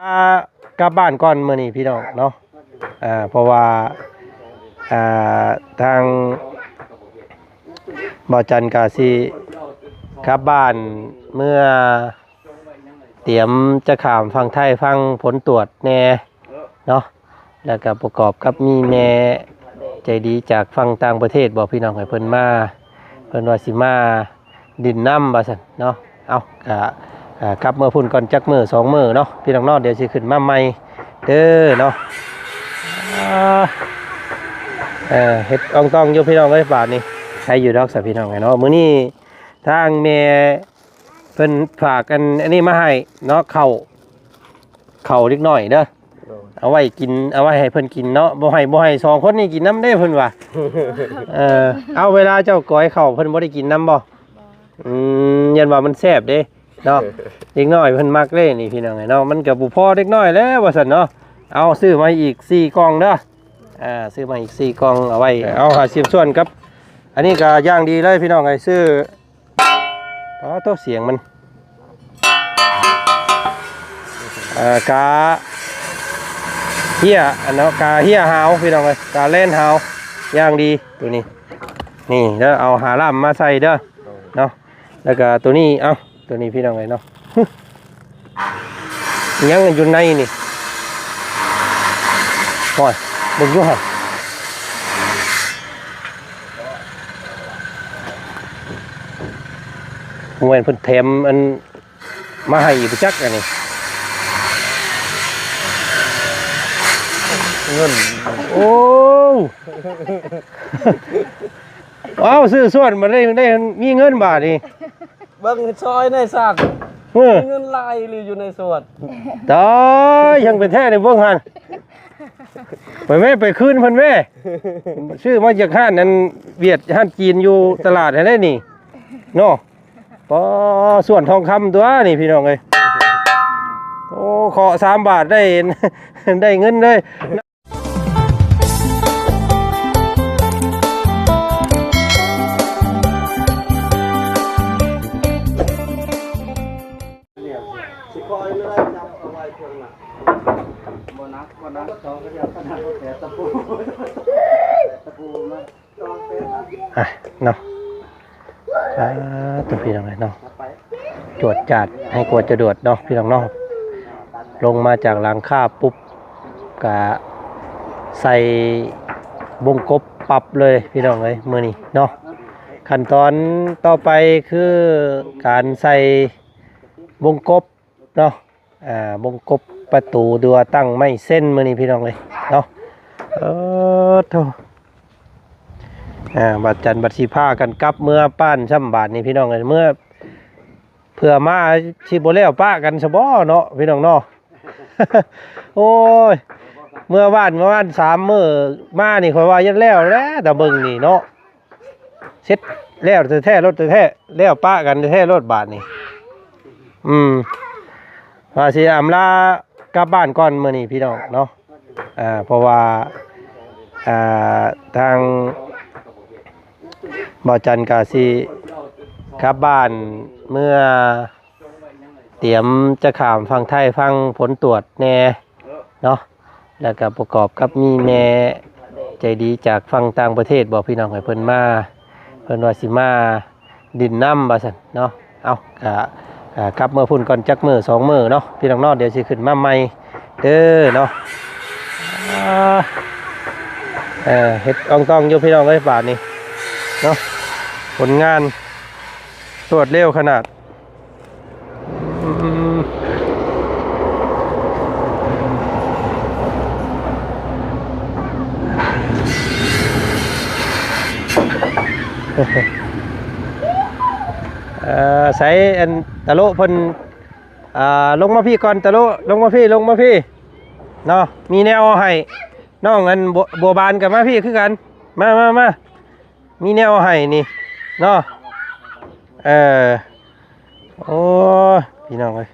ອາ ກັບບ້ານກ່ອນມື້ນີ້ພີ່ນ້ອງເນາະ ອາ ເພາະວ່າ ອາ ທາງບ່າວຈັນກະຊິກັບບ້ານເມືອ ຕຽມຈະຂ້າມຝັ່ງໄທຝັ່ງຜົນຕວດແດ່ເນາະ ແລ້ວກະປະກອບກັບມີແມ່ໃຈດີຈາກຝັ່ງຕ່າງປະເທດບໍພີ່ນ້ອງ ໃຫ້ເພິ່ນມາ ເພິ່ນວ່າຊິມາ ດິນນຳວ່າຊັ້ນເນາະ. ເອົາ ກະ ເອີ ກັບເມືອພຸ້ນກ່ອນຈັກມື້ສອງມື້ເນາະພີ່ນ້ອງເນາະ ດຽວຊິຂຶ້ນມາໃໝ່ເດີເນາະ. ເອີ ເຮັດອ່ອງຕ່ອງຢູ່ພີ່ນ້ອງເອີຍ ບາດນີ້ໃຄຢູ່ດອກຊະພີ່ນ້ອງເອີຍເນາະ. ມື້ນີ້ທາງແມ່ເພິ່ນຝາກອັນ ອັນນີ້ມາໃຫ້ເນາະ ເຂົ້າ ເຂົ້າເດັກນ້ອຍເດີ ໂດຍ ເອົາໄວ້ກິນ ເອົາໄວ້ໃຫ້ເພິ່ນກິນເນາະ ບໍ່ໃຫ້ ບໍ່ໃຫ້ສອງຄົນນີ້ກິນນຳເດ້ເພິ່ນວ່າ. ເອີ ເອົາ ເວລາເຈົ້າກອຍເຂົ້າເພິ່ນບໍ່ໄດ້ກິນນຳບໍ່? ບໍ່ ອືມ ຢ້ານວ່າມັນແຊບເດ້ເນາະ ເດັກນ້ອຍເພິ່ນມັກເດ້ນີ້ພີ່ນ້ອງເອີຍເນາະ. ມັນກໍບໍ່ພໍເດັກນ້ອຍແລ້ວວ່າຊັ້ນເນາະ. ເອົາ ຊື້ມາອີກສີ່ກ່ອງເດີ ອ່າ ຊື້ມາອີກສີ່ກ່ອງ ເອົາໄວ້ ເອົາຫາຊິມສ່ວນກັບ ອັນນີ້ກໍຢ່າງດີເລີຍພີ່ນ້ອງເອີຍ ຊື້ ອໍ ໂຕ ສຽງມັນ ເອີ ກາເຮຍ ອັນເນາະ ກາເຮຍຫາວພີ່ນ້ອງເອີຍ ກາແລ່ນຫາວຢ່າງດີໂຕນີ້. ນີ້ເດີ ເອົາຫາລ່າມມາໃສ່ເດີເນາະ. ແລ້ວກະໂຕນີ້ ເອົາ ໂຕນີ້ພີ່ນ້ອງເອີຍເນາະ ຫຶ ຍັງຢູ່ໃນນີ້ ໂອ້ຍ ເບິ່ງຢູ່ຫັ້ນ. ແມ່ນເພິ່ນແຖມອັນມາໃຫ້ອີກບໍ່ຈັກອັນນີ້ ເງິນ ໂອ້ ເອົາ ຊື້ສວນມາໄດ້ ໄດ້ມີເງິນບາດນີ້. ເບິ່ງຊອຍໃນສັກ ເອີ ມີເງິນຫຼາຍອີ່ຫຼີຢູ່ໃນສວນ. ຕາຍ ຍັງເປັນແທ້ນີ້ ເບິ່ງຫັ້ນ ໄປແມ້ ໄປຄືນເພິ່ນແມ້ ຊື້ມາຈາກຮ້ານອັນຫວຽດ ຮ້ານຈີນຢູ່ຕະຫຼາດຫັ້ນແຫຼະນີ້ເນາະ. ປໍ ສວນທອງຄຳຕົວນີ້ພີ່ນ້ອງເອີຍ. ໂອ້ ເຄາະສາມບາດໄດ້ ໄດ້ເງິນເລີຍ. ອ່ະ ເນາະ ອ່າ ຕົວພີ່ນ້ອງເອີຍເນາະ ຈວດຈາດໃຫ້ກວດຈະດວດເນາະ ພີ່ນ້ອງເນາະ. ລົງມາຈາກຫຼັງຄາປຸບ ກະໃສ່ວົງກົບປັບເລີຍ ພີ່ນ້ອງເອີຍ ມື້ນີ້ເນາະ. ຂັ້ນຕອນຕໍ່ໄປຄືການໃສ່ວົງກົບ ເນາະ ອ່າ ວົງກົບປະຕູ ຫຼືວ່າຕັ້ງໄມ້ເຊັນມື້ນີ້ພີ່ນ້ອງເອີຍເນາະ. ເອີ ໂທ້ ອ່າ ບາດຈັນບັດຊິພາກັນກັບເມືອບ້ານຊ້ຳບາດນີ້ພີ່ນ້ອງເອີຍ ເມືອ ເພື່ອມາຊິບໍ່ແລ້ວປະກັນຊະບໍເນາະ ພີ່ນ້ອງເນາະ. ໂອ້ຍ ເມືອບ້ານ ເມືອບ້ານສາມມື້ມານີ້ ຂ້ອຍວ່າຍັງແລ້ວແຫຼະ ຕາເບິ່ງນີ້ເນາະ. ເສັດແລ້ວແທ້ໆ ໂລດແທ້ໆ ແລ້ວປະກັນແທ້ໆ ໂລດບາດນີ້. ອືມ ວ່າຊິອຳລາກັບບ້ານກ່ອນມື້ນີ້ພີ່ນ້ອງເນາະ ອ່າ ເພາະວ່າ ອ່າ ທາງບ່າວຈັນກະຊິກັບບ້ານເມືອ ຕຽມຈະຂ້າມຝັ່ງໄທຝັ່ງຜົນຕວດແດ່ເນາະ ແລ້ວກະປະກອບກັບມີແມ່ໃຈດີຈາກຝັ່ງຕ່າງປະເທດບໍ ພີ່ນ້ອງ ໃຫ້ເພິ່ນມາ ເພິ່ນວ່າຊິມາດິນນຳວ່າຊັ້ນເນາະ. ເອົາ ກະ ກະກັບເມືອພຸ້ນກ່ອນຈັກມື້ສອງມື້ເນາະ ພີ່ນ້ອງເນາະ ດຽວຊິຂຶ້ນມາໃໝ່ເດີເນາະ. ອ່າ ເອີ ເຮັດອ່ອງຕ່ອງຢູ່ພີ່ນ້ອງເອີຍ ບາດນີ້ເນາະ ຜົນງານລວດເລັວຂະໜາດ. ອືມ ເອີ ໃສ ອັນຕາໂລະເພິ່ນ ອ່າ ລົງມາພີ້ກ່ອນ ຕາໂລະ ລົງມາພີ້ ລົງມາພີ້ເນາະ ມີແນວເອົາໃຫ້ນ້ອງ ອັນ ບົວ ບົວບານກໍມາພີ້ຄືກັນ ມາ ມາ ມາ. ມີແນວໃຫ້ນີ້ເນາະ ເອີ ໂອ້ຍ ພີ່ນ້ອງເອີຍ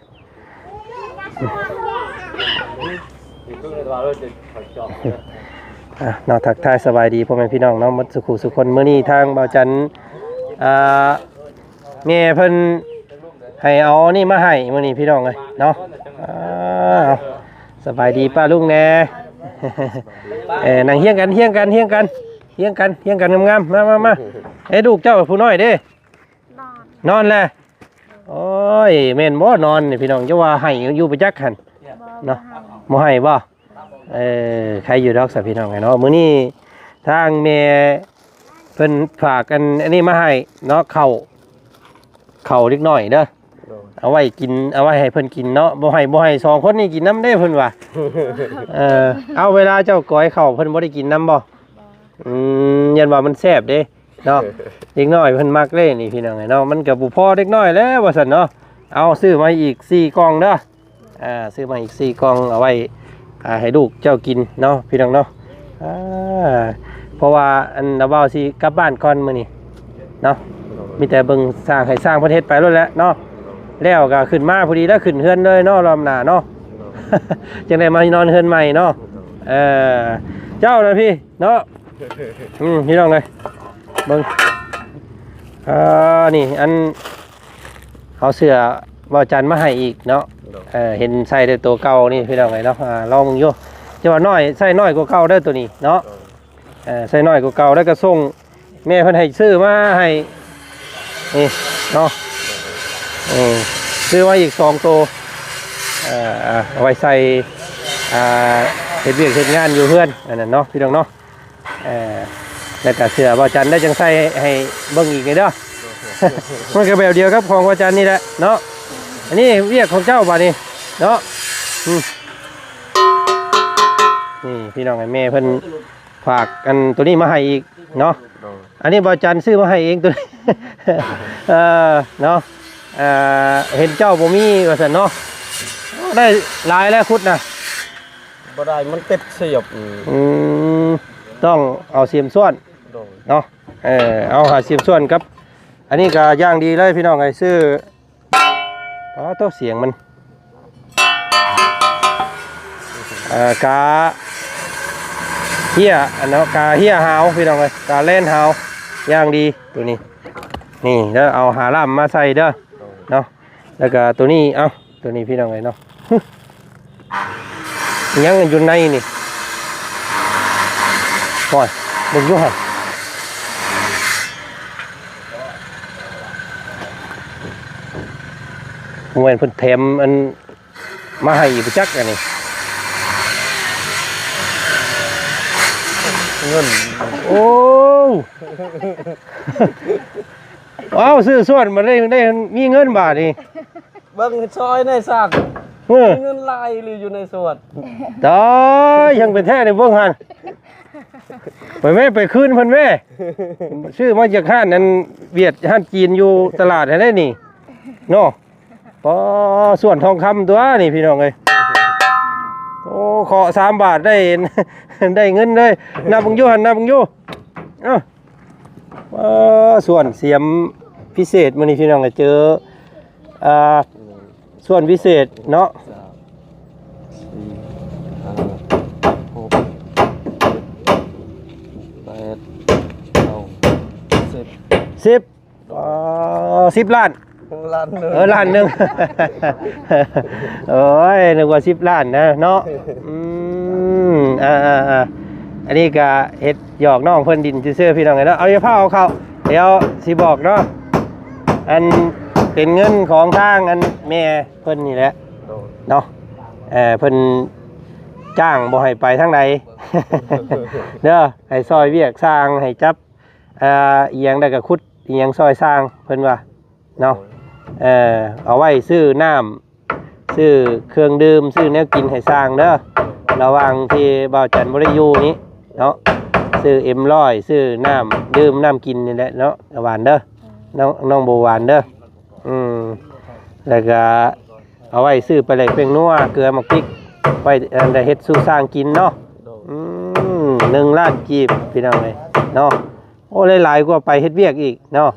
ອ່ະ ເນາະ ທັກທາຍສະບາຍດີພໍ່ແມ່ພີ່ນ້ອງເນາະ ໝົດສູ່ຄູ່ສູ່ຄົນ. ມື້ນີ້ທາງບ່າວຈັນ ອ່າ ແມ່ເພິ່ນໃຫ້ເອົານີ້ມາໃຫ້ມື້ນີ້ ພີ່ນ້ອງເອີຍເນາະ ອ່າ ສະບາຍດີປ້າລຸງແດ່. ເອີ ນັ່ງຮຽງກັນ ຮຽງກັນ ຮຽງກັນ ຮຽງກັນ ຮຽງກັນງາມໆ. ມາ ມາ ມາ. ເອີ ລູກເຈົ້າຜູ້ນ້ອຍເດ້? ນອນ ນອນແລ້ວ. ໂອ້ຍ ແມ່ນບໍ່ນອນນີ້ພີ່ນ້ອງ? ຈະວ່າໄຫ້ຢູ່ປະຈັກຫັ້ນເນາະ. ບໍ່ໄຫ້ບໍ່? ເອີ ໄຄຢູ່ດອກຊະພີ່ນ້ອງເນາະ. ມື້ນີ້ທາງແມ່ເພິ່ນຝາກອັນ ອັນນີ້ມາໃຫ້ເນາະ ເຂົ້າ ເຂົ້າເດັກນ້ອຍເດີ. ໂດຍ ເອົາໄວ້ກິນ ເອົາໄວ້ໃຫ້ເພິ່ນກິນເນາະ. ບໍ່ໃຫ້ ບໍ່ໃຫ້ສອງຄົນນີ້ກິນນຳເດ້ເພິ່ນວ່າ. ເອີ ເອົາ ເວລາເຈົ້າກອຍເຂົ້າເພິ່ນບໍ່ໄດ້ກິນນຳບໍ່? ບໍ່. ອືມ ຢ້ານວ່າມັນແຊບເດ້ເນາະ. ເດັກນ້ອຍເພິ່ນມັກເດ້ນີ້ພີ່ນ້ອງເນາະ. ມັນກໍບໍ່ພໍເດັກນ້ອຍແລ້ວວ່າຊັ້ນເນາະ. ເອົາ ຊື້ມາອີກສີ່ກ່ອງເດີ. ອ່າ ຊື້ມາອີກສີ່ກ່ອງ ເອົາໄວ້ ອ່າ ໃຫ້ລູກເຈົ້າກິນເນາະ ພີ່ນ້ອງເນາະ. ອ່າ ເພາະວ່າອັນ ລາວເວົ້າຊິກັບບ້ານກ່ອນມື້ນີ້ເນາະ. ໂດຍ ມີແຕ່ເບິ່ງຊ່າງ ໃຫ້ຊ່າງເພິ່ນເຮັດໄປໂລດແຫຼະເນາະ. ໂດຍ ແລ້ວກໍຂຶ້ນມາພໍດີແລ້ວ ຂຶ້ນເຮືອນເລີຍເນາະ ລອບໜ້າເນາະ. ໂດຍ ຈັ່ງໄດ້ມານອນເຮືອນໃໝ່ເນາະ. ໂດຍ ເອີ ເຈົ້ານະພີ່ເນາະ. ອືມ ພີ່ນ້ອງເອີຍ ເບິ່ງ ອ່າ ນີ້ອັນ ເອົາເສື້ອບ່າວຈັນມາໃຫ້ອີກເນາະ. ໂດຍ ເອີ ເຫັນໃສ່ແຕ່ໂຕເກົ່ານີ້ພີ່ນ້ອງເອີຍເນາະ. ອ່າ ລອງເບິ່ງຢູ່ ແຕ່ວ່ານ້ອຍ ໃສ່ນ້ອຍກວ່າເກົ່າເດີໂຕນີ້ເນາະ. ໂດຍ ເອີ ໃສ່ນ້ອຍກວ່າເກົ່າ ແລ້ວກໍສົ່ງ ແມ່ເພິ່ນໃຫ້ຊື້ມາໃຫ້ນີ້ເນາະ. ເອີ ຊື້ມາອີກສອງໂຕ ເອີ ເອົາໄວ້ໃສ່ ອ່າ ເຮັດວຽກເຮັດງານຢູ່ເຮືອນ ອັນນັ້ນເນາະ ພີ່ນ້ອງເນາະ. ເອີ ແລ້ວກະເສື້ອບ່າວຈັນໄດ້ຈັ່ງໃສ່ໃຫ້ເບິ່ງອີກນີ້ເດີ. ມັນກະແບບດຽວກັບຂອງບ່າວຈັນນີ້ແຫຼະເນາະ. ອັນນີ້ວຽກຂອງເຈົ້າບາດນີ້ເນາະ. ອືມ ນີ້ພີ່ນ້ອງ ແມ່ເພິ່ນຝາກອັນໂຕນີ້ມາໃຫ້ອີກເນາະ. ໂດຍ ອັນນີ້ບ່າວຈັນຊື້ມາໃຫ້ເອງໂຕນີ້. ເອີ ເນາະ ເອີ ເຫັນເຈົ້າບໍ່ມີວ່າຊັ້ນເນາະ. ໄດ້ຫຼາຍແລ້ວຂຸດນະ. ບໍ່ໄດ້ ມັນຕິດສຽບ. ອືມ ຕ້ອງເອົາສຽມສ່ວນ. ໂດຍ ເນາະ. ເອີ ເອົາຫາສຽມສ່ວນກັບ ອັນນີ້ກໍຢ່າງດີເລີຍພີ່ນ້ອງເອີຍ. ຊື້ ອໍ ໂຕສຽງມັນ ເອີ ກາເຮຍ ອັນເນາະ ກາເຮຍຫາວພີ່ນ້ອງເອີຍ ກາແລ່ນຫາວ ຢ່າງດີໂຕນີ້. ນີ້ເດີ ເອົາຫ້າລ້າມມາໃສ່ເດີເນາະ. ແລ້ວກໍໂຕນີ້ ເອົ້າ ໂຕນີ້ພີ່ນ້ອງເອີຍເນາະ. ຫຍັງຢູ່ໃນນີ້ ໂອ້ຍ ເບິ່ງຢູ່ຫັ້ນ. ແມ່ນເພິ່ນແຖມອັນມາໃຫ້ອີກບໍ່ຈັກອັນນີ້ ເງິນ. ໂອ້ ເອົ້າ ຊື້ສວນມາໄດ້ ໄດ້ມີເງິນບາດນີ້. ເບິ່ງຊອຍໃນສັດ ເອີ ມີເງິນຫຼາຍອີ່ຫຼີຢູ່ໃນສວນ. ຕາຍ ຍັງເປັນແທ້ນີ້ ເບິ່ງຫັ້ນ ໄປແມ້ ໄປຄືນເພິ່ນແມ້. ຊື້ມາຈາກຮ້ານອັນຫວຽດ ຮ້ານຈີນຢູ່ຕະຫຼາດຫັ້ນແຫຼະນີ້ເນາະ. ປໍ ສວນທອງຄຳຕົວນີ້ພີ່ນ້ອງເອີຍ. ໂອ້ ເຄາະສາມບາດໄດ້ ໄດ້ເງິນເລີຍ. ນັບເບິ່ງຢູ່ຫັ້ນ ນັບເບິ່ງຢູ່. ເອົ້າ ເອີ ສວນສຽມພິເສດ ມື້ນີ້ພີ່ນ້ອງເອີຍ ເຈີ ອ່າ ສວນພິເສດເນາະ. ສາມ ສີ່ ຫ້າ ຫົກ ເຈັດ ແປດ ເກົ້າ ສິບ ສິບ ອໍ ສິບລ້ານ ລ້ານໜຶ່ງ ເອີ ລ້ານໜຶ່ງ. ໂອ້ຍ ນຶກວ່າສິບລ້ານນະເນາະ. ອືມ ອ່າໆໆ ອັນນີ້ກະເຮັດ ຫຍອກນ້ອງເພິ່ນດິນຊື່ໆ ພີ່ນ້ອງເອີຍເນາະ. ເອົາ ຢ່າຟ້າວເອົາເຂົ້າ ດຽວຊິບອກເນາະ. ອັນເປັນເງິນຂອງທາງອັນແມ່ເພິ່ນນີ້ແຫຼະ ໂດຍ ເນາະ. ເອີ ເພິ່ນຈ້າງບໍ່ໃຫ້ໄປທາງໃດເດີ ໃຫ້ຊ່ອຍວຽກຊ່າງ ໃຫ້ຈັບ ເອີ ອີ່ຫຍັງໄດ້ກໍຂຸດອີ່ຫຍັງຊ່ອຍຊ່າງ ເພິ່ນວ່າ ເນາະ. ເອີ ເອົາໄວ້ຊື້ນ້ຳ ຊື້ເຄື່ອງດື່ມ ຊື້ແນວກິນໃຫ້ຊ່າງເດີ ລະຫວ່າງທີ່ບ່າວຈັນບໍ່ໄດ້ຢູ່ນີ້ເນາະ. ຊື້ເອັມຮ້ອຍ ຊື້ນ້ຳດື່ມນ້ຳກິນນີ້ແຫຼະເນາະ ຫຼານເດີ ນ້ອງ ນ້ອງບົວຫວານເດີ. ອືມ ແລ້ວກະເອົາໄວ້ຊື້ປາແຫຼກແປ້ງນົວ ເກືອ ໝາກພິກ ໄວ້ ອັນ ໄດ້ເຮັດສູ່ຊ່າງກິນເນາະ. ອືມ ໜຶ່ງລ້ານກີບ ພີ່ນ້ອງເອີຍເນາະ. ໂອ້ ຫຼາຍໆກວ່າໄປເຮັດວຽກອີກເນາະ.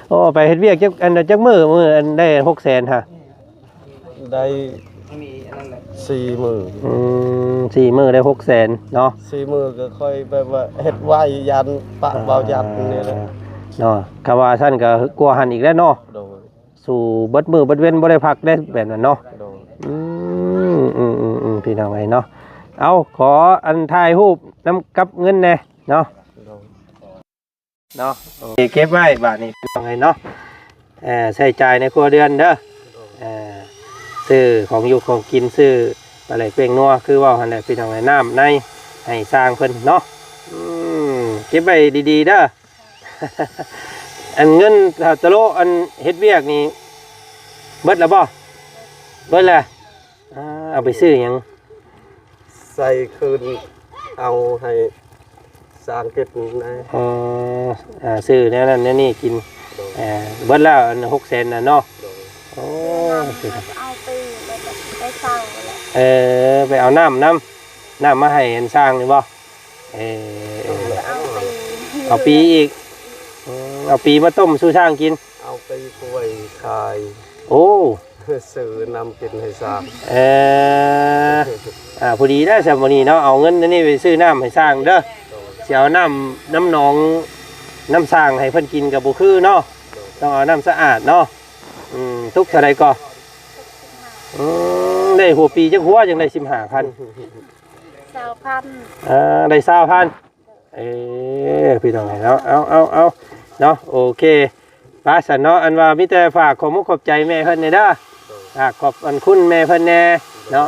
ໂອ້ ໄປເຮັດວຽກຈັກ ອັນ ຈັກມື້ ມື້ອັນໄດ້ຫົກແສນຫະ? ໄດ້ສີ່ມື້. ອືມ ສີ່ມື້ໄດ້ຫົກແສນເນາະ. ສີ່ມື້ກໍຄ່ອຍແບບວ່າເຮັດໄວ ຢ້ານປະເບົາ ຢ້ານນີ້ແຫຼະເນາະ. ຄຳວ່າຊັ້ນກໍກວ່າຫັ້ນອີກແລ້ວເນາະ. ໂດຍ ສູ້ເບິດມື້ເບິດເວັນບໍ່ໄດ້ພັກເດ້ ແບບນັ້ນເນາະ. ໂດຍ ອືມ ພີ່ນ້ອງເອີຍເນາະ. ເອົາ ຂໍອັນຖ່າຍຮູບນຳກັບເງິນແດ່ເນາະ ເນາະ. ໂອເຄ ເກັບໄວ້ບາດນີ້ພີ່ນ້ອງເອີຍເນາະ. ເອີ ໃຊ້ຈ່າຍໃນຄົວເຮືອນເດີ. ເອີ ຊື້ຂອງຢູ່ຂອງກິນ ຊື້ປາແຫຼກແປ້ງນົວ ຄືເວົ້າຫັ້ນແຫຼະພີ່ນ້ອງເອີຍ. ນ້ຳໃນໃຫ້ຊ່າງເພິ່ນເນາະ. ອືມ ເກັບໄວ້ດີໆເດີ. ອັນເງິນ ຕະໂລ ອັນເຮັດວຽກນີ້ເບິດແລ້ວບໍ່? ເບິດແລ້ວ. ອ່າ ເອົາໄປຊື້ຫຍັງ? ໃສ່ຄືນເອົາໃຫ້ຊ່າງເກັບນະ. ອໍ ອ່າ ຊື້ແນວນັ້ນແນວນີ້ກິນ. ໂດຍ ເອີ ເບິດແລ້ວອັນຫົກແສນນະເນາະ. ໂດຍ ໂອ້ ເອົາໄປ ໄປເຊົາແຫຼະ. ເອີ ໄປເອົານ້ຳນຳ ນ້ຳມາໃຫ້ອັນຊ່າງນີ້ບໍ່? ເອີ ເອີ ເອົາປີ ເອົາປີອີກ. ອືມ ເອົາປີມາຕົ້ມສູ່ຊ່າງກິນ. ເອົາປີກ້ວຍຂາຍ. ໂອ້ ຊື້ນ້ຳກິນໃຫ້ຊ່າງ. ເອີ ອ່າ ພໍດີແລ້ວຊະມື້ນີ້ເນາະ ເອົາເງິນອັນນີ້ໄປຊື້ນ້ຳໃຫ້ຊ່າງເດີ. ຊິເອົານ້ຳນຳໜອງ ນຳຊ່າງໃຫ້ເພິ່ນກິນກໍບໍ່ຄືເນາະ. ຕ້ອງເອົານ້ຳສະອາດເນາະ. ອືມ ຕົກເທົ່າໃດກໍ? ອືມ ໄດ້ຫົວປີຈັກຫົວ ຈັ່ງໄດ້ສິບຫ້າພັນ? ຊາວພັນ. ອ່າ ໄດ້ຊາວພັນ. ເອີ ພີ່ນ້ອງເອີຍເນາະ ເອົາ ເອົາ ເອົາເນາະ. ໂອເຄ ໄປຊັ້ນເນາະ ອັນວ່າມີແຕ່ຝາກຂອບມຸກຂອບໃຈແມ່ເພິ່ນແດ່ເດີ. ໂດຍ ຝາກຂອບອັນຄຸນແມ່ເພິ່ນແດ່ເນາະ.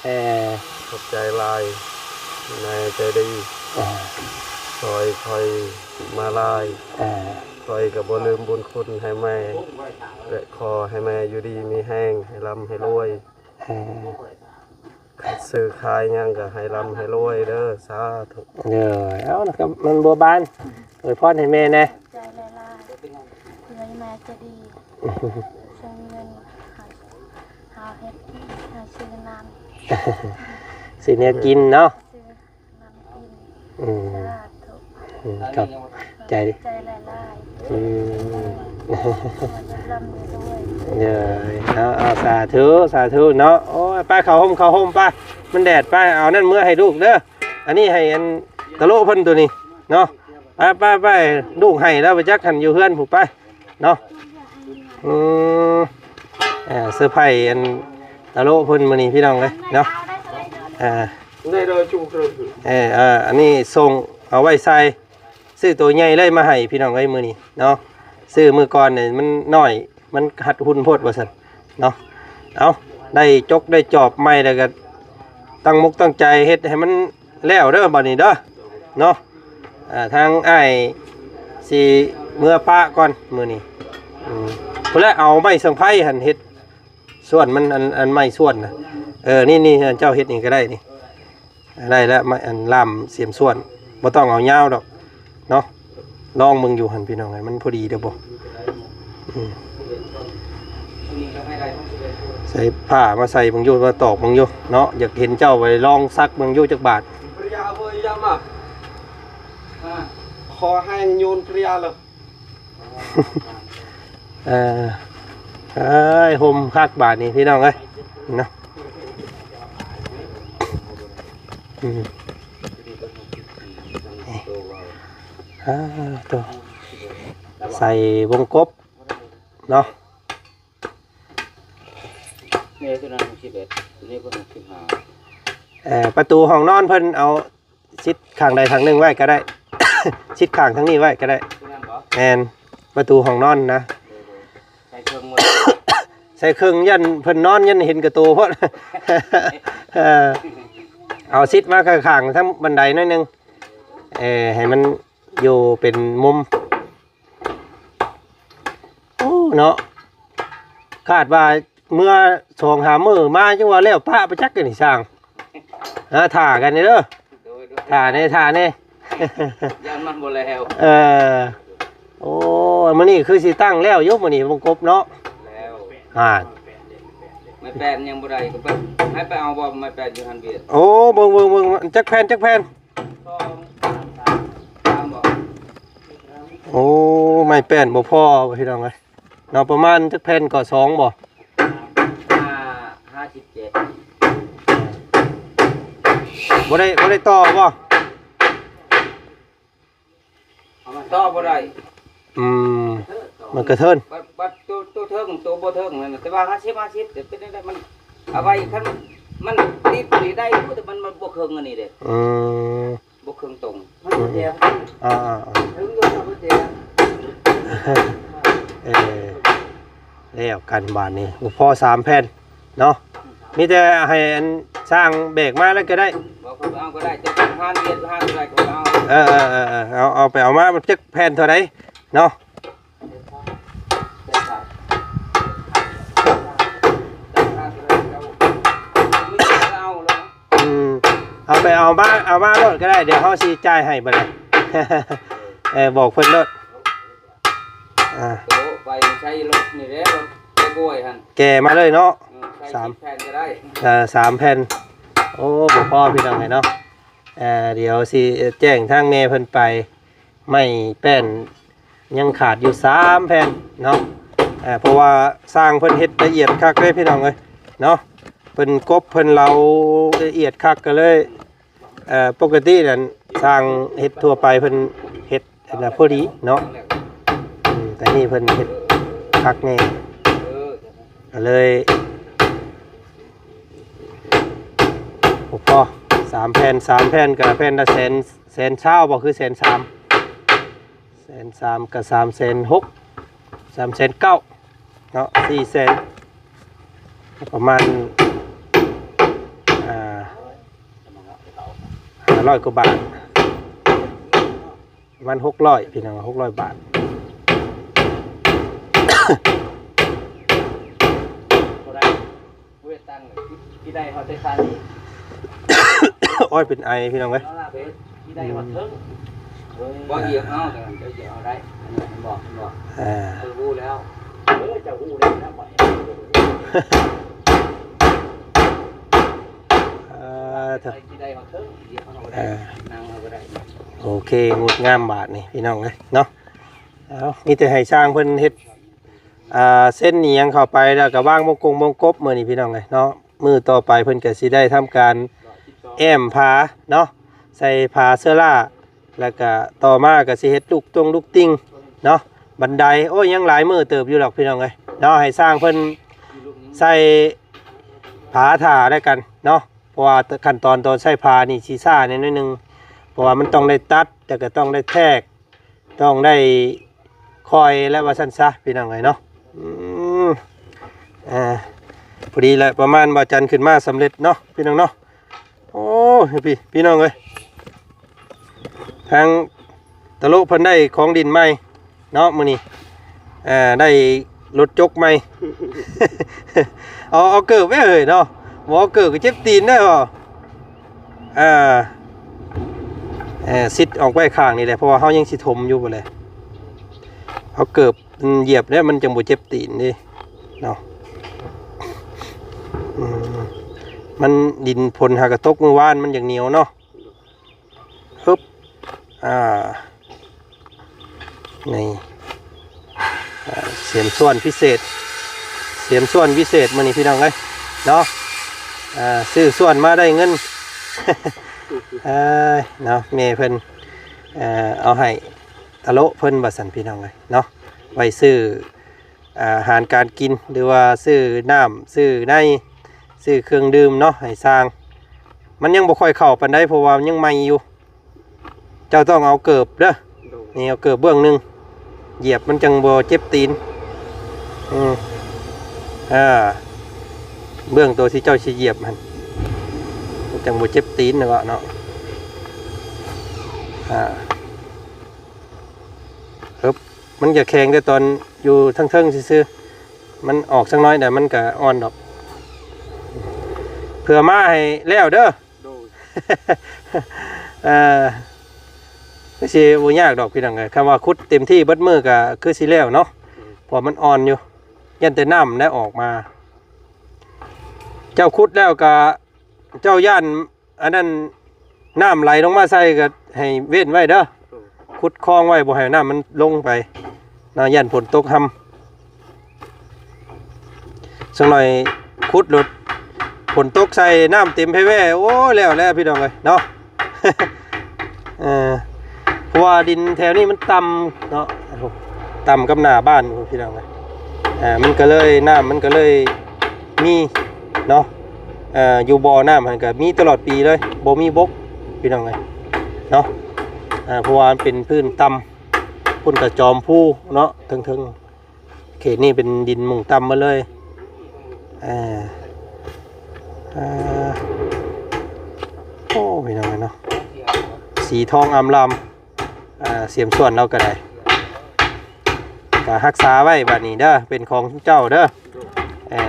ເອີ ຂອບໃຈຫຼາຍ ແມ່ໃຈດີ ເອີ ຊ່ອຍຂ້ອຍມາຫຼາຍ. ເອີ ຂ້ອຍກໍບໍ່ລືມບຸນຄຸນໃຫ້ແມ່ ແລະ ຂໍໃຫ້ແມ່ຢູ່ດີມີແຮງ ໃຫ້ລ່ຳໃຫ້ລວຍ. ເອີ ຊື້ຂາຍຫຍັງກໍໃຫ້ລ່ຳໃຫ້ລວຍເດີ ສາທຸ. ເອີ ເອົານະ ມັນບົວບານ ອວຍພອນໃຫ້ແມ່ແດ່. ຂອບໃຈຫຼາຍໆ ເອື້ອຍແມ່ໃຈດີ ສົ່ງເງິນໃຫ້ເຮົາເຮັດ ໃຫ້ຊື້ນ້ຳ ຊື້ແນວກິນເນາະ. ອືມ ສາທຸ ອືມ ຂອບໃຈ ຂອບໃຈຫຼາຍໆ. ອືມ ໃຫ້ລ່ຳໃຫ້ລວຍ. ເອີ ເອົາ ເອົາ ສາທຸ ສາທຸເນາະ. ໂອ້ຍ ໄປເຂົ້າຮົ່ມ ເຂົ້າຮົ່ມໄປ ມັນແດດ. ໄປເອົານັ້ນເມືອໃຫ້ລູກເດີ. ອັນນີ້ໃຫ້ອັນຕະໂລເພິ່ນໂຕນີ້ເນາະ. ໄປ ໄປ ໄປ ລູກໃຫ້ແລ້ວ ໄປຈັກຫັ້ນຢູ່ເຮືອນພຸ້ນໄປເນາະ. ອືມ ເອີ ເຊີໄພອັນຕະໂລເພິ່ນມື້ນີ້ພີ່ນ້ອງເອີຍເນາະ. ເອີ ເອີ ເອີ ອັນນີ້ສົ່ງເອົາໄວ້ໃສ່ ຊື້ໂຕໃຫຍ່ເລີຍມາໃຫ້ພີ່ນ້ອງເອີຍມື້ນີ້ເນາະ. ຊື້ມື້ກ່ອນນີ້ມັນນ້ອຍ ມັນຂັດຫຸ່ນໂພດວ່າຊັ້ນເນາະ. ເອົາ ໄດ້ຈົກໄດ້ຈອບໃໝ່ແລ້ວກໍຕັ້ງອົກຕັ້ງໃຈເຮັດໃຫ້ມັນ ແລ້ວເດີບັດນີ້ເດີເນາະ. ອ່າ ທາງອ້າຍຊິເມືອປະກ່ອນມື້ນີ້. ອືມ ພຸ້ນແຫຼະ ເອົາໄມ້ສາງໄຟຫັ້ນເຮັດສ່ວນມັນ ອັນ ອັນໄມ້ສ່ວນນະ. ເອີ ນີ້ ນີ້ ເຈົ້າເຮັດນີ້ກໍໄດ້ນີ້ ໄດ້ແລ້ວ ໄມ້ອັນລ່າມສຽມສ່ວນ ບໍ່ຕ້ອງເອົາຍາວດອກ. ເນາະ ລອງເບິ່ງຢູ່ຫັ້ນພີ່ນ້ອງເອີຍ ມັນພໍດີເດີບໍ່? ອືມ ໃສ່ຜ້າມາໃສ່ເບິ່ງຢູ່ ມາຕອກເບິ່ງຢູ່ເນາະ. ຢາກເຫັນເຈົ້າໄປລອງສັກເບິ່ງຢູ່ຈັກບາດ. ຂໍແຮງໂຍນເພລາເລີຍ. ເອີ ເອີຍ ຮົ່ມຄັກບາດນີ້ພີ່ນ້ອງເອີຍເນາະ. ອືມ ອ່າ ໂຕ ໃສ່ວົງກົບເນາະ. ນີ້ຕົວນັ້ນຫົກສິບເອັດ ຕົວນີ້ເພິ່ນຫົກສິບຫ້າ. ເອີ ປະຕູຫ້ອງນອນເພິ່ນເອົາຊິດຂ້າງໃດຂ້າງໜຶ່ງໄວ້ກໍໄດ້ ຊິດຂ້າງທາງນີ້ໄວ້ກໍໄດ້. ຕົວນັ້ນບໍ່? ແມ່ນ ປະຕູຫ້ອງນອນນະ. ໃສ່ເຄິ່ງໝົດ ໃສ່ເຄິ່ງ ຢ້ານເພິ່ນນອນ ຢ້ານເຫັນກະໂຕໂພດ. ເອີ ເອົາຊິດມາຂ້າງໆທາງບັນໄດໜ້ອຍໜຶ່ງ ເອີ ໃຫ້ມັນຢູ່ເປັນມຸມ. ໂອ້ ເນາະ ຄາດວ່າເມືອສອງສາມມື້ມາ ຈັ່ງວ່າແລ້ວປະໄປຈັກ ອັນນີ້ຊ່າງ. ເອີ ຖ້າກັນເດີ ໂດຍ ໂດຍ ຖ້າແດ່ ຖ້າແດ່ ຢ້ານມັນບໍ່ແລ້ວ. ເອີ ໂອ້ ມື້ນີ້ຄືຊິຕັ້ງແລ້ວຢູ່ ມື້ນີ້ວົງກົບເນາະ. ແລ້ວ ອ່າ ໄມ້ແປ້ນຍັງບໍ່ໄດ້ ກໍໄປ ໃຫ້ໄປເອົາບໍ່ ໄມ້ແປ້ນຢູ່ຫັ້ນວຽດ. ໂອ້ ເບິ່ງ ເບິ່ງ ເບິ່ງ ຈັກແຜ່ນ ຈັກແຜ່ນ? ສອງ ສາມ ສາມ ສາມບໍ່? ໂອ້ ໄມ້ແປ້ນບໍ່ພໍພີ່ນ້ອງເອີຍເນາະ. ປະມານຈັກແຜ່ນກໍ ສອງບໍ່? ຫ້າ ຫ້າສິບເຈັດ. ບໍ່ໄດ້ ບໍ່ໄດ້ຕໍ່ບໍ່? ຕໍ່ບໍ່ໄດ້. ອືມ ມັນກະເທີນ ບັດ ບັດໂຕ ໂຕເທິງ ໂຕບໍ່ເທິງນັ້ນນະ ແຕ່ວ່າຫ້າສິບ ຫ້າສິບ ແຕ່ເປັນຈັ່ງໃດມັນ ເອົາໄວ້ ຄັນມັນ ມັນຕິດນີ້ໄດ້ຢູ່ ແຕ່ມັນ ມັນບໍ່ເຄິ່ງອັນນີ້ເດ້. ອືມ ບໍ່ເຄິ່ງຕົງ. ມັນບໍ່ແຕກ. ອ່າໆໆ ເຖິງຢູ່ມັນບໍ່ແຕກ. ເອີ ແລ້ວກັນບາດນີ້ ບໍ່ພໍສາມແຜ່ນເນາະ. ມີແຕ່ໃຫ້ອັນຊ່າງແບກມາແລ້ວກໍໄດ້. ບໍ່ ຂ້ອຍເອົາກໍໄດ້ ເຈົ້າທຳງານວຽກຫາກໍໄດ້ ຂ້ອຍເອົາ. ເອີໆໆໆ ເອົາ ເອົາໄປເອົາມາ ມັນຈັກແຜ່ນເທົ່າໃດເນາະ. ອືມ ເອົາໄປເອົາມາ ເອົາມາໂລດກໍໄດ້ ດຽວເຮົາຊິຈ່າຍໃຫ້ບັດນີ້. ເອີ ບອກເພິ່ນໂລດ. ອ່າ ໂຕໄປໃຊ້ລົດນີ້ແຫຼະ ລົດແກ່ກວຍຫັ້ນ ແກ່ມາເລີຍເນາະ. ເອີ ໃຊ້ສາມແຜ່ນກໍໄດ້. ເອີ ສາມແຜ່ນ. ໂອ້ ບໍ່ພໍພີ່ນ້ອງເອີຍເນາະ. ເອີ ດຽວຊິແຈ້ງທາງແມ່ເພິ່ນໄປ ໄມ້ແປ້ນຍັງຂາດຢູ່ສາມແຜ່ນເນາະ. ເອີ ເພາະວ່າຊ່າງເພິ່ນເຮັດລະອຽດຄັກເດ້ພີ່ນ້ອງເອີຍເນາະ. ເພິ່ນກົບເພິ່ນເລົາລະອຽດຄັກ ກໍເລີຍ ເອີ ປົກກະຕິນັ້ນຊ່າງເຮັດທົ່ວໄປເພິ່ນເຮັດອັນນະພໍດີເນາະ. ອືມ ແຕ່ນີ້ເພິ່ນເຮັດຄັກແນ່ ກໍເລີຍ ໂອ້ ພໍສາມແຜ່ນ ສາມແຜ່ນກໍແຜ່ນລະແສນ ແສນຊາວບໍ່ ຄືແສນສາມ ແສນສາມກໍສາມແສນຫົກ ສາມແສນເກົ້າເນາະ ສີ່ແສນ ປະມານ ອ່າ ຫ້າຮ້ອຍກວ່າບາດ ປະມານຫົກຮ້ອຍ ພີ່ນ້ອງ ຫົກຮ້ອຍບາດ. ບໍ່ໄດ້ ບໍ່ເຮັດຕັງ ຂີ້ໄດ້ເຮົາແຕ່ຂ້າງນີ້ ໂອ້ຍ ເປັນໄອ ພີ່ນ້ອງເອີຍ. ເອົາລະ ຂີ້ໄດ້ຮອດເທິງ. ບໍ່ຢຽບເອົາ ແຕ່ເຈົ້າຢຽບເອົາໄດ້ ອັນນີ້ເຫັນບໍ່ ເຫັນບໍ່? ເອີ ເຈົ້າຮູ້ແລ້ວ ເອີ ເຈົ້າຮູ້ແລ້ວ ແລ້ວຂ້ອຍ ເອີ ໄປຂີ້ໄດ້ເຮົາເທິງ ຢຽບເຮົາກໍໄດ້ ເອີ ນັ່ງເຮົາກໍໄດ້. ໂອເຄ ງົດງາມບາດນີ້ ພີ່ນ້ອງເອີຍເນາະ. ເອົາ ມີແຕ່ໃຫ້ຊ່າງເພິ່ນເຮັດ ອ່າ ເຊັນອີ່ຫຍັງເຂົ້າໄປ ແລ້ວກໍວາງວົງກົງວົງກົບ ມື້ນີ້ ພີ່ນ້ອງເອີຍເນາະ. ມື້ຕໍ່ໄປເພິ່ນກໍຊິໄດ້ທຳການແອ້ມຝາເນາະ ໃສ່ຝາເຊື້ອລາ ແລ້ວກະຕໍ່ມາກະຊິເຮັດລູກຕົງລູກຕິ່ງເນາະ ບັນໄດ. ໂອ້ຍ ຍັງຫຼາຍມື້ເຕີບຢູ່ດອກພີ່ນ້ອງເອີຍເນາະ. ໃຫ້ຊ່າງເພິ່ນໃສ່ຝາຖ້າແລ້ວກັນເນາະ ເພາະວ່າຂັ້ນຕອນຕອນໃສ່ຝານີ້ຊິຊ້າແດ່ໜ້ອຍໜຶ່ງ ເພາະວ່າມັນຕ້ອງໄດ້ຕັດ ແລ້ວກະຕ້ອງໄດ້ແທກ ຕ້ອງໄດ້ຄ່ອຍແລ້ວວ່າຊັ້ນຊະ ພີ່ນ້ອງເອີຍເນາະ. ອືມ ອ່າ ພໍດີແຫຼະ ປະມານບ່າວຈັນຂຶ້ນມາສຳເລັດເນາະ ພີ່ນ້ອງເນາະ. ໂອ້ຍ ພີ່ ພີ່ນ້ອງເອີຍ ທາງຕະໂລະເພິ່ນໄດ້ຂອງຫຼິ້ນໃໝ່ເນາະມື້ນີ້ ເອີ ໄດ້ລົດຈົກໃໝ່. ເອົາ ເອົາເກີບໄວ້ເຮີ້ຍເນາະ ບໍ່ເອົາເກີບກໍເຈັບຕີນເດີ. ເອີ ເອີ ຊິດອອກໄວ້ຂ້າງນີ້ແຫຼະ ເພາະວ່າເຮົາຍັງຊິຖົມຢູ່ພຸ້ນແຫຼະ. ເອົາເກີບ ອືມ ຢຽບແລ້ວມັນຈັ່ງບໍ່ເຈັບຕີນເດ້ເນາະ. ອືມ ມັນ ດິນຝົນຫາກະຕົກມື້ວານ ມັນຢາກໜຽວເນາະ. ຮຶບ ອ່າ ນີ້ ອ່າ ສຽມສ່ວນພິເສດ ສຽມສ່ວນພິເສດມື້ນີ້ ພີ່ນ້ອງເອີຍເນາະ. ອ່າ ຊື້ສ່ວນມາໄດ້ເງິນ ເອີຍເນາະ ແມ່ເພິ່ນ ເອີ ເອົາໃຫ້ ຕະໂລະເພິ່ນວ່າຊັ້ນ ພີ່ນ້ອງເອີຍເນາະ ໄວ້ຊື້ ອາຫານການກິນ ຫຼືວ່າຊື້ນ້ຳ ຊື້ໃນ ຊື້ເຄື່ອງດື່ມເນາະ ໃຫ້ຊ່າງ. ມັນຍັງບໍ່ຄ່ອຍເຂົ້າປານໃດ ເພາະວ່າມັນຍັງໃໝ່ຢູ່. ເຈົ້າຕ້ອງເອົາເກີບເດີ ໂດຍ ນີ້ ເອົາເກີບເບື້ອງໜຶ່ງ ຢຽບມັນຈັ່ງບໍ່ເຈັບຕີນ. ອືມ ອ່າ ເບື້ອງໂຕທີ່ເຈົ້າຊິຢຽບຫັ້ນ ມັນຈັ່ງບໍ່ເຈັບຕີນນະເນາະ. ອ່າ ຮຶບ ມັນຈະແຂງແຕ່ຕອນຢູ່ເທິງໆ ຊື່ໆ ມັນອອກສັກໜ້ອຍແລ້ວມັນກະອ່ອນດອກ. ເພື່ອມາໃຫ້ແລ້ວເດີ ໂດຍ ເອີ ຄືຊິບໍ່ຍາກດອກ ພີ່ນ້ອງເອີຍ ຄັນວ່າຂຸດເຕັມທີ່ເບິດມື້ກະຄືຊິແລ້ວເນາະ ໂດຍ ເພາະມັນອ່ອນຢູ່ ຢ້ານແຕ່ນ້ຳໄດ້ອອກມາ. ເຈົ້າຂຸດແລ້ວກະ ເຈົ້າຢ້ານ ອັນນັ້ນ ນ້ຳໄຫຼລົງມາໃສ່ກໍໃຫ້ເວັ້ນໄວ້ເດີ ໂດຍ ຂຸດຄອງໄວ້ ບໍ່ໃຫ້ນ້ຳມັນລົງໄປເນາະ ຢ້ານຝົນຕົກຮຳ. ສັກໜ້ອຍຂຸດໂລດ ຝົນຕົກໃສ່ ນ້ຳເຕັມແພແວ່ ໂອ້ຍ ແລ້ວແລ້ວ ພີ່ນ້ອງເອີຍເນາະ. ເອີ ເພາະວ່າດິນແຖວນີ້ມັນຕ່ຳເນາະ ຕ່ຳກັບໜ້າບ້ານ ພີ່ນ້ອງເອີຍ ອ່າ ມັນກໍເລີຍ ນ້ຳມັນກໍເລີຍມີເນາະ. ອ່າ ຢູ່ບໍ່ນ້ຳຫັ້ນກໍມີຕະຫຼອດປີເລີຍ ບໍ່ມີບົກ ພີ່ນ້ອງເອີຍເນາະ. ອ່າ ເພາະວ່າມັນເປັນພື້ນຕ່ຳ ພຸ້ນກໍຈອມພູເນາະ ເທິງໆ ເຂດນີ້ເປັນດິນໝຸ່ງຕ່ຳໝົດເລີຍ. ອ່າ ອ່າ ໂອ້ ພີ່ນ້ອງເອີຍເນາະ ສີທອງອາມລາມ. ອ່າ ສຽມສ່ວນລາວກໍໄດ້ ກໍຮັກສາໄວ້ບາດນີ້ເດີ ເປັນຂອງເຈົ້າເດີ. ເອີ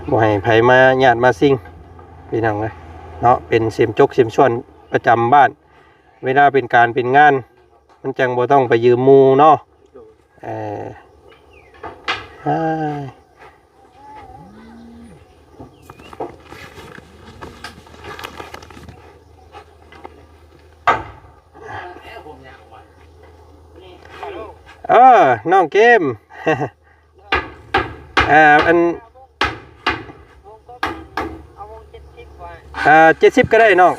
ບໍ່ໃຫ້ໃຜມາຍາດມາຊິງ ພີ່ນ້ອງເອີຍເນາະ. ເປັນສຽມຈົກສຽມສ່ວນປະຈຳບ້ານ ເວລາເປັນການເປັນງານ ມັນຈັ່ງບໍ່ຕ້ອງໄປຢືມໝູ່ເນາະ. ເອີ ເອີ ນ້ອງເກມ ອ່າ ອັນ ອ່າ ເຈັດສິບກໍໄດ້ນ້ອງ.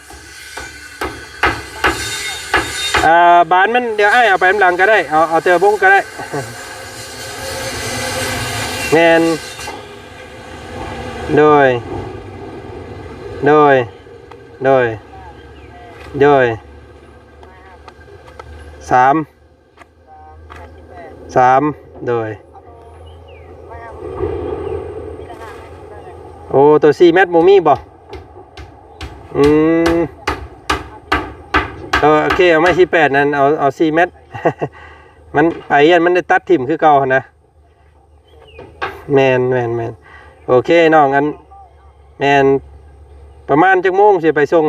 ອ່າ ບານມັນ ດຽວອ້າຍເອົາໄປນຳຫຼັງກໍໄດ້ ເອົາ ເອົາແຕ່ວົງກໍໄດ້. ແມ່ນ ໂດຍ ໂດຍ ໂດຍ ໂດຍ ສາມ ສາມ ໂດຍ. ໂອ້ ໂຕສີ່ແມັດບໍ່ມີບໍ່? ອືມ ເອີ ໂອເຄ ເອົາໄມ້ສີ່ແປດນັ້ນ ເອົາ ເອົາສີ່ແມັດ ມັນໄປ ຢ້ານມັນໄດ້ຕັດຖິ້ມຄືເກົ່າຫັ້ນນະ. ແມ່ນ ແມ່ນ ແມ່ນ ໂອເຄນ້ອງ ອັນ ແມ່ນ ປະມານຈັກໂມງຊິໄປສົ່ງ?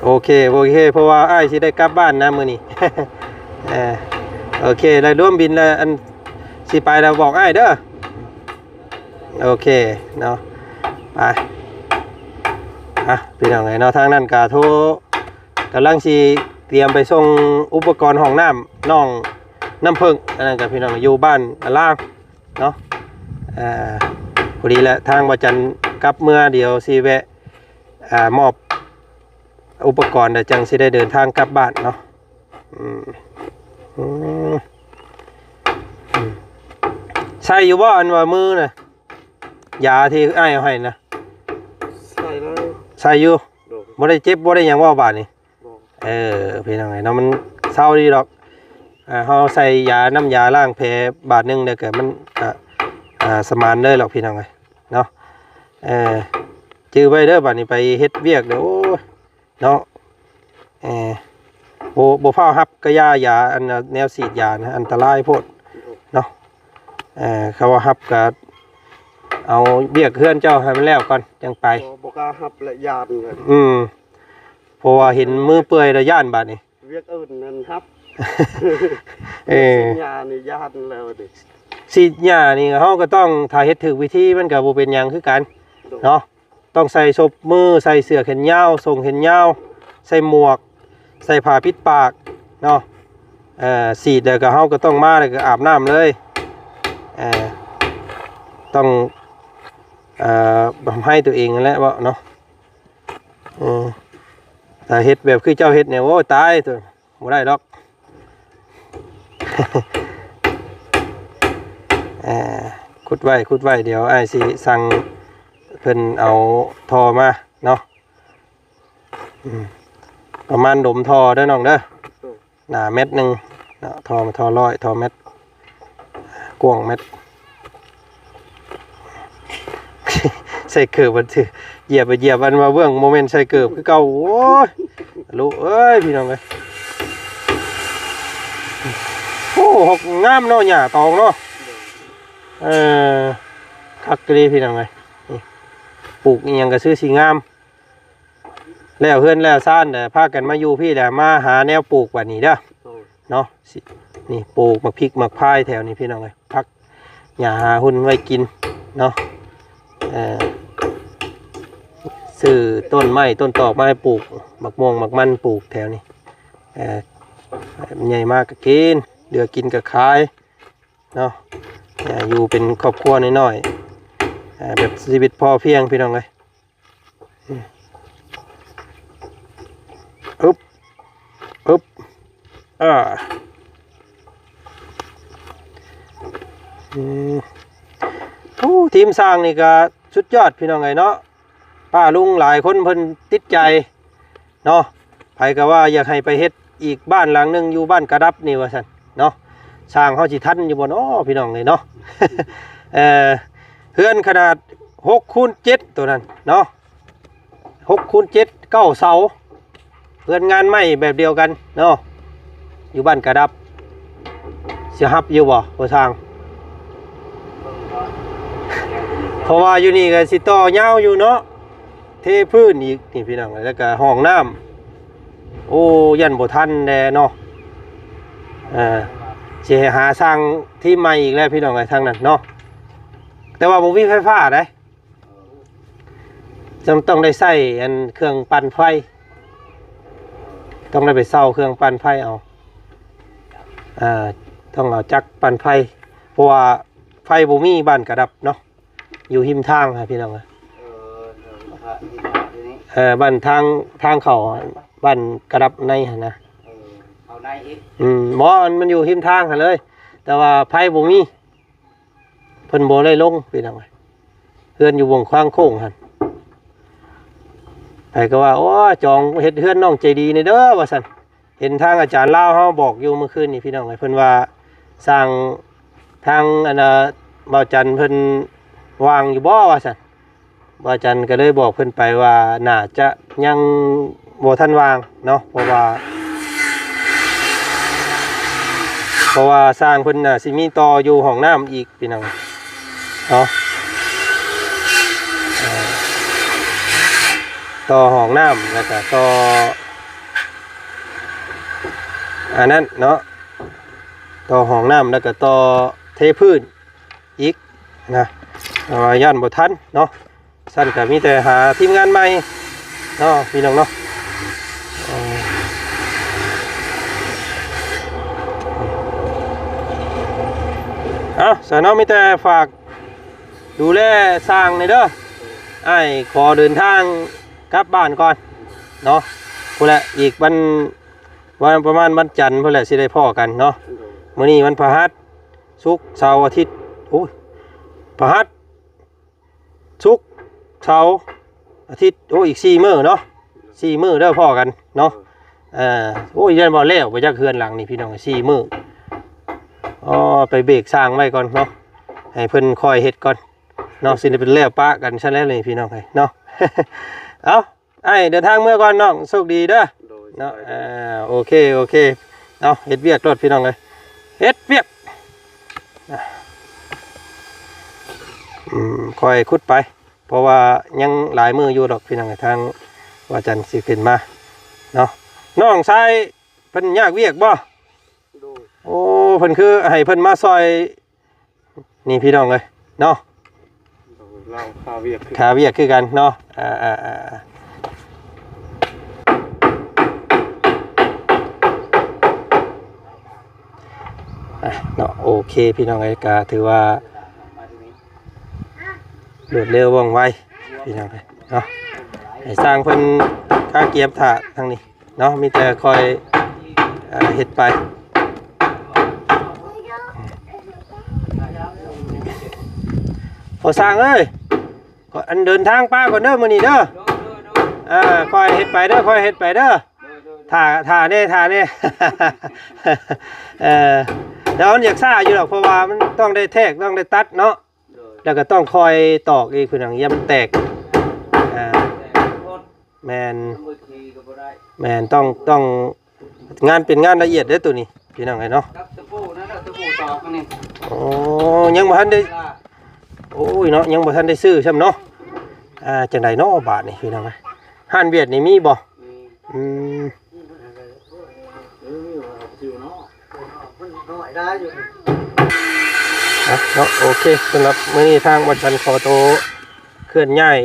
ໂອເຄ ໂອເຄ ເພາະວ່າອ້າຍຊິໄດ້ກັບບ້ານນະມື້ນີ້. ເອີ ໂອເຄ ແລ້ວລວມບິນແລ້ວ ອັນ ຊິໄປແລ້ວບອກອ້າຍເດີ. ໂອເຄເນາະ ໄປ ອ່ະ ພີ່ນ້ອງເອີຍເນາະ ທາງນັ້ນກະໂທ ກຳລັງຊິຕຽມໄປສົ່ງອຸປະກອນຫ້ອງນ້ຳນ້ອງນ້ຳເຜິ້ງ ອັນນັ້ນກະ ພີ່ນ້ອງ ຢູ່ບ້ານອາລາງເນາະ. ເອີ ພໍດີແຫຼະ ທາງບ່າວຈັນກັບເມືອ ດຽວຊິແວະ ອ່າ ມອບອຸປະກອນ ແລ້ວຈັ່ງຊິໄດ້ເດີນທາງກັບບ້ານເນາະ. ອືມ ອືມ ອືມ ໃສ່ຢູ່ບໍ່ ອັນວ່າມືນະ ຢາທີ່ອ້າຍເອົາໃຫ້ນະ? ໃສ່ແລ້ວ ໃສ່ຢູ່. ໂດຍ ບໍ່ໄດ້ເຈັບ ບໍ່ໄດ້ຫຍັງບໍ່ບາດນີ້? ບໍ່. ເອີ ພີ່ນ້ອງເອີຍເນາະ ມັນເຊົາດີດອກ. ອ່າ ເຮົາໃສ່ຢາ ນ້ຳຢາລ້າງແຜບາດໜຶ່ງ ແລ້ວກໍມັນກໍ ອ່າ ສະໝານເລີຍດອກ ພີ່ນ້ອງເອີຍເນາະ. ເອີ ຈື່ໄວ້ເດີ ບາດນີ້ໄປເຮັດວຽກເດີ ໂອ້ຍ ເນາະ. ເອີ ບໍ່ ບໍ່ຟ້າວຮັບກະຢາ ຢາ ອັນ ແນວສີດຢານະ ອັນຕະລາຍໂພດເນາະ. ເອີ ເຂົາວ່າຮັບກະເອົາວຽກເຮືອນເຈົ້າໃຫ້ມັນແລ້ວກ່ອນ ຈັ່ງໄປ. ບໍ່ ບໍ່ກ້າຮັບແລະ ຢ້ານເລີຍ. ອືມ ເພາະວ່າເຫັນມືເປື່ອຍແລ້ວຢ້ານບາດນີ້. ວຽກອື່ນນັ້ນຮັບ. ເອີ ສີດຫຍ້ານີ້ຢ້ານແລ້ວເດ. ສີດຫຍ້ານີ້ເຮົາກໍຕ້ອງ ຖ້າເຮັດຖືກວິທີ ມັນກໍບໍ່ເປັນຫຍັງຄືກັນ ໂດຍ ເນາະ. ຕ້ອງໃສ່ສົບມື ໃສ່ເສື້ອແຂນຍາວ ສົ້ງແຂນຍາວ ໃສ່ໝວກ ໃສ່ຜ້າປິດປາກເນາະ. ເອີ ສີດແລ້ວກໍເຮົາກໍຕ້ອງມາ ແລ້ວກໍອາບນ້ຳເລີຍ. ເອີ ຕ້ອງ ເອີ ທຳຮ້າຍຕົວເອງຫັ້ນແຫຼະເວົ້າເນາະ. ເອີ ຖ້າເຮັດແບບຄືເຈົ້າເຮັດນີ້ ໂອ້ຍ ຕາຍ ບໍ່ໄດ້ດອກ. ເອີ ຂຸດໄວ້ ຂຸດໄວ້ ດຽວອ້າຍຊິສັ່ງເພິ່ນເອົາທໍ່ມາເນາະ. ອືມ ປະມານດົມທໍ່ເດີນ້ອງເດີ ໜາແມັດໜຶ່ງເນາະ. ທໍ່ ທໍ່ຮ້ອຍ ທໍ່ແມັດ ກວ້າງແມັດ. ໃສ່ເກີບມັນຖື ຢຽບໄປຢຽບອັນວ່າເບື້ອງ ບໍ່ແມ່ນໃສ່ເກີບຄືເກົ່າ. ໂອ້ຍ ລູກເອີຍ ພີ່ນ້ອງເອີຍ ໂອ້ ງາມເນາະ ຫຍ້າຕອງເນາະ. ເອີ ຄັກອີ່ຫຼີ ພີ່ນ້ອງເອີຍ ນີ້ ປູກອີ່ຫຍັງກໍຄືຊິງາມ. ແລ້ວເຮືອນແລ້ວຊານແລ້ວ ພາກັນມາຢູ່ພີ້ແລ້ວ ມາຫາແນວປູກບາດນີ້ເດີ ໂດຍ ເນາະ. ນີ້ ປູກໝາກພິກໝາກພາຍແຖວນີ້ ພີ່ນ້ອງເອີຍ ຜັກຫຍ້າຫາຫຸ່ນໄວ້ກິນເນາະ. ເອີ ຊື້ຕົ້ນໄມ້ຕົ້ນຕອກມາໃຫ້ປູກ ໝາກມ່ວງໝາກມັນປູກແຖວນີ້. ເອີ ໃຫຍ່ມາກໍກິນ ເຫຼືອກິນກໍຂາຍເນາະ. ເອີ ຢູ່ເປັນຄອບຄົວນ້ອຍໆ ເອີ ແບບຊີວິດພໍພຽງ ພີ່ນ້ອງເອີຍ. ອຶບ ອຶບ ອ່າ ອືມ ໂອ້ ໂອ້ ທີມຊ່າງນີ້ກໍສຸດຍອດພີ່ນ້ອງເອີຍເນາະ ປ້າລຸງຫຼາຍຄົນເພິ່ນຕິດໃຈເນາະ ໃຜກໍວ່າຢາກໃຫ້ໄປເຮັດອີກບ້ານຫຼັງໜຶ່ງຢູ່ບ້ານກະດັບນີ້ວ່າຊັ້ນເນາະ ຊ່າງເຮົາຊິທັນຢູ່ບໍ່ເນາະພີ່ນ້ອງເອີຍເນາະ ເອີ ເຮືອນຂະໜາດຫົກຄູນເຈັດໂຕນັ້ນເນາະ ຫົກຄູນເຈັດ ເກົ້າເສົາ ເຮືອນງານໄມ້ແບບດຽວກັນເນາະ ຢູ່ບ້ານກະດັບ ຊິຮັບຢູ່ບໍ່ພໍ່ຊ່າງ? ເພາະວ່າຢູ່ນີ້ກໍຊິຕໍ່ຍາວຢູ່ເນາະ ເທພື້ນອີກນີ້ພີ່ນ້ອງ ແລ້ວກໍຫ້ອງນ້ຳ ໂອ້ ຢ້ານບໍ່ທັນແດ່ເນາະ ເອີ ຊິໃຫ້ຫາຊ່າງທີມໃໝ່ອີກແລ້ວພີ່ນ້ອງເອີຍ ທາງນັ້ນເນາະ ແຕ່ວ່າບໍ່ມີໄຟຟ້າໃດ ຈຳຕ້ອງໄດ້ໃຊ້ອັນເຄື່ອງປັ່ນໄຟ ຕ້ອງໄດ້ໄປເຊົ່າເຄື່ອງປັ່ນໄຟເອົາ ອ່າ ຕ້ອງເອົາຈັກປັ່ນໄຟ ເພາະວ່າໄຟບໍ່ມີບ້ານກະດັບເນາະ ຢູ່ຮິມທາງຫັ້ນພີ່ນ້ອງເອີຍ ເອີ ເອີ ພະນິທານຢູ່ນີ້ ເອີ ບ້ານທາງ ທາງເຂົ້າບ້ານກະດັບໃນຫັ້ນນະ ເອີ ເຂົ້າໃນອີກ ອືມ ບໍ່ ມັນ ມັນຢູ່ຮິມທາງຫັ້ນເລີຍ ແຕ່ວ່າໄຟບໍ່ມີ ເພິ່ນບໍ່ໄດ້ລົງພີ່ນ້ອງເອີຍ ເຮືອນຢູ່ວົງຄວາງໂຄ້ງຫັ້ນ ໃຜກໍວ່າ ໂອ້ ຈອງເຮັດເຮືອນນ້ອງໃຈດີແດ່ເດີວ່າຊັ້ນ ເຫັນທາງອາຈານລາວເຮົາບອກຢູ່ມື້ຄືນນີ້ພີ່ນ້ອງເອີຍ ເພິ່ນວ່າຊ່າງທາງອັນນ່າ ບ່າວຈັນເພິ່ນວ່າງຢູ່ບໍ່ວ່າຊັ້ນ ບ່າວຈັນກໍເລີຍບອກເພິ່ນໄປວ່າໜ້າຈະຍັງບໍ່ທັນວ່າງເນາະ ເພາະວ່າ ເພາະວ່າຊ່າງເພິ່ນໜ້າຊິມີຕໍ່ຢູ່ຫ້ອງນ້ຳອີກພີ່ນ້ອງເນາະ ເອີ ຕໍ່ຫ້ອງນ້ຳ ແລ້ວກໍຕໍ່ ອັນນັ້ນເນາະ ຕໍ່ຫ້ອງນ້ຳ ແລ້ວກໍຕໍ່ເທພື້ນອີກນະ ແຕ່ວ່າຢ້ານບໍ່ທັນເນາະ ຊັ້ນກໍມີແຕ່ຫາທີມງານໃໝ່ເນາະ ພີ່ນ້ອງເນາະ ເອີ ເອົ້າ ຊັ້ນເນາະ ມີແຕ່ຝາກ ດູແລຊ່າງແດ່ເດີ ອ້າຍຂໍເດີນທາງກັບບ້ານກ່ອນເນາະ ພຸ້ນແຫຼະ ອີກວັນ ວັນ ປະມານວັນຈັນພຸ້ນແຫຼະ ຊິໄດ້ພໍ້ກັນເນາະ ມື້ນີ້ວັນພະຫັດ ສຸກ ເສົາ ອາທິດ ໂອ້ຍ ພະຫັດ ສຸກ ເສົາ ອາທິດ ໂອ້ ອີກສີ່ມື້ເນາະ ສີ່ມື້ເດີ ພໍ້ກັນເນາະ ເອີ ໂອ້ຍ ຢ້ານບໍ່ແລ້ວ ບໍ່ຈັກເຮືອນຫຼັງນີ້ພີ່ນ້ອງ ສີ່ມື້ ອໍ ໄປເບກຊ່າງໄວ້ກ່ອນເນາະ ໃຫ້ເພິ່ນຄ່ອຍເຮັດກ່ອນເນາະ ຊິໄດ້ເປັນແລ້ວປະກັນຊັ້ນແຫຼະນີ້ພີ່ນ້ອງເອີຍເນາະ ເອົ້າ ອ້າຍເດີນທາງເມືອກ່ອນນ້ອງ ໂຊກດີເດີ ໂດຍ ເນາະ ສະບາຍດີ ອ່າ ໂອເຄ ໂອເຄ ເອົາ ເຮັດວຽກໂລດພີ່ນ້ອງເອີຍ ເຮັດວຽກ ອືມ ຄ່ອຍຂຸດໄປ ເພາະວ່າຍັງຫຼາຍມື້ຢູ່ດອກພີ່ນ້ອງ ທາງວ່າຈັນຊິຂຶ້ນມາເນາະ ນ້ອງຊາຍເພິ່ນຍາກວຽກບໍ່? ໂດຍ ໂອ້ ເພິ່ນຄືໃຫ້ເພິ່ນມາຊ່ອຍ ນີ້ພີ່ນ້ອງເອີຍເນາະ ໂດຍ ລາວຄາວຽກຄື ຄາວຽກຄືກັນເນາະ ອ່າ ອ່າ ອ່າ ອ່າ ເນາະ ໂອເຄ ພີ່ນ້ອງເອີຍ ກະຖືວ່າ ລວດເລັວວ່ອງໄວ ພີ່ນ້ອງເອີຍເນາະ ໃຫ້ຊ່າງເພິ່ນກະກຽມຖ້າທາງນີ້ເນາະ ມີແຕ່ຄ່ອຍ ເອີ ເຮັດໄປ ພໍ່ຊ່າງເອີຍ ຂ້ອຍ ອັນ ເດີນທາງປາກ່ອນເດີມື້ນີ້ເດີ ອ່າ ຄ່ອຍເຮັດໄປເດີ ຄ່ອຍເຮັດໄປເດີ ຖ້າ ຖ້າແດ່ ຖ້າແດ່ ເອີ ແຕ່ວ່າມັນຢາກຊ້າຢູ່ດອກ ເພາະວ່າມັນຕ້ອງໄດ້ແທກ ຕ້ອງໄດ້ຕັດເນາະ ແລ້ວກໍຕ້ອງຄອຍຕອກອີກ ຄືໜັງຢ້ານມັນແຕກ ອ່າ ແມ່ນ ແມ່ນ ຕ້ອງ ຕ້ອງ ງານເປັນງານລະອຽດເດ້ໂຕນີ້ ພີ່ນ້ອງເອີຍເນາະ ຕະປູນັ້ນນະ ຕະປູຕອກມັນນີ້ ໂອ້ ຍັງບໍ່ທັນໄດ້ ເວລາ ໂອ້ຍເນາະ ຍັງບໍ່ທັນໄດ້ຊື້ຊ້ຳເນາະ ອ່າ ຈັ່ງໃດເນາະບາດນີ້ ພີ່ນ້ອງເອີຍ ຮ້ານຫວຽດນີ້ມີບໍ່? ມີ ອືມ ເອີ ມີຢູ່ເນາະ ມັນນ້ອຍຫຼາຍຢູ່ ອ່ະ ເນາະ ໂອເຄ ສຳລັບມື້ນີ້ທາງວັດຈັນຂໍໂຕເຄື່ອນຍ້າຍ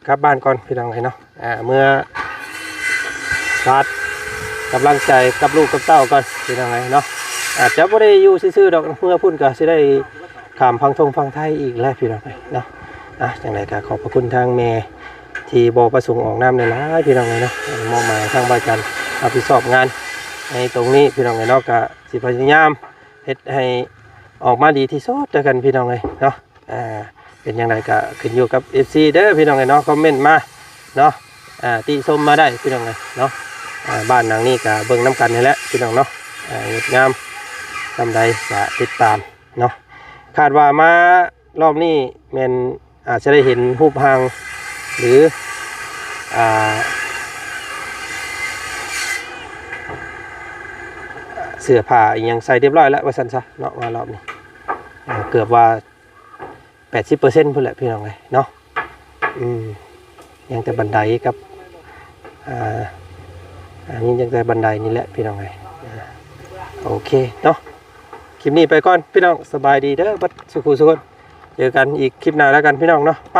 ກັບບ້ານກ່ອນພີ່ນ້ອງເອີຍເນາະ ອ່າ ເມືອຊາດກຳລັງໃຈກັບລູກກັບເຕົ້າກ່ອນພີ່ນ້ອງເອີຍເນາະ ອາດຈະບໍ່ໄດ້ຢູ່ຊື່ໆດອກ ເມືອພຸ້ນກໍຊິໄດ້ຂ້າມຝັ່ງທົ່ງຝັ່ງໄທອີກແຫຼະພີ່ນ້ອງເອີຍເນາະ ອ່າ ຈັ່ງໃດກໍຂອບພະຄຸນທາງແມ່ທີ່ບໍ່ປະສົງອອກນາມຫຼາຍໆ ພີ່ນ້ອງເອີຍເນາະ ມອບໝາຍທາງບ່າວຈັນຮັບຜິດຊອບງານໃນຕົງນີ້ພີ່ນ້ອງເອີຍເນາະ ກໍຊິພະຍາຍາມເຮັດໃຫ້ອອກມາດີທີ່ສຸດແລ້ວກັນພີ່ນ້ອງເອີຍເນາະ ອ່າ ເປັນຈັ່ງໃດກໍຂຶ້ນຢູ່ກັບເອັຟຊີເດີພີ່ນ້ອງເອີຍເນາະ ຄອມເມັນມາເນາະ ອ່າ ຕິຊົມມາໄດ້ພີ່ນ້ອງເອີຍເນາະ ອ່າ ບ້ານຫຼັງນີ້ກໍເບິ່ງນຳກັນນີ້ແຫຼະພີ່ນ້ອງເນາະ ອ່າ ງົດງາມສ່ຳໃດກໍຕິດຕາມເນາະ ຄາດວ່າມາ ລອບນີ້ແມ່ນອາດຈະໄດ້ເຫັນຮູບຮ່າງ ຫຼື ອ່າ ເສື້ອຜ້າອີ່ຫຍັງໃສ່ຮຽບຮ້ອຍແລ້ວວ່າຊັ້ນຊະເນາະ ມາລອບນີ້ ເອີ ເກືອບວ່າແປດສິບເປີເຊັນພຸ້ນແຫຼະພີ່ນ້ອງເອີຍເນາະ ອືມ ຍັງແຕ່ບັນໄດກັບ ອ່າ ອັນນີ້ຍັງແຕ່ບັນໄດນີ້ແຫຼະພີ່ນ້ອງເອີຍ ອ່າ ໂອເຄເນາະ ຄລິບນີ້ໄປກ່ອນພີ່ນ້ອງ ສະບາຍດີເດີເບິດສູ່ຜູ້ສູ່ຄົນ ເຈີກັນອີກຄລິບໜ້າແລ້ວກັນພີ່ນ້ອງເນາະ ໄປ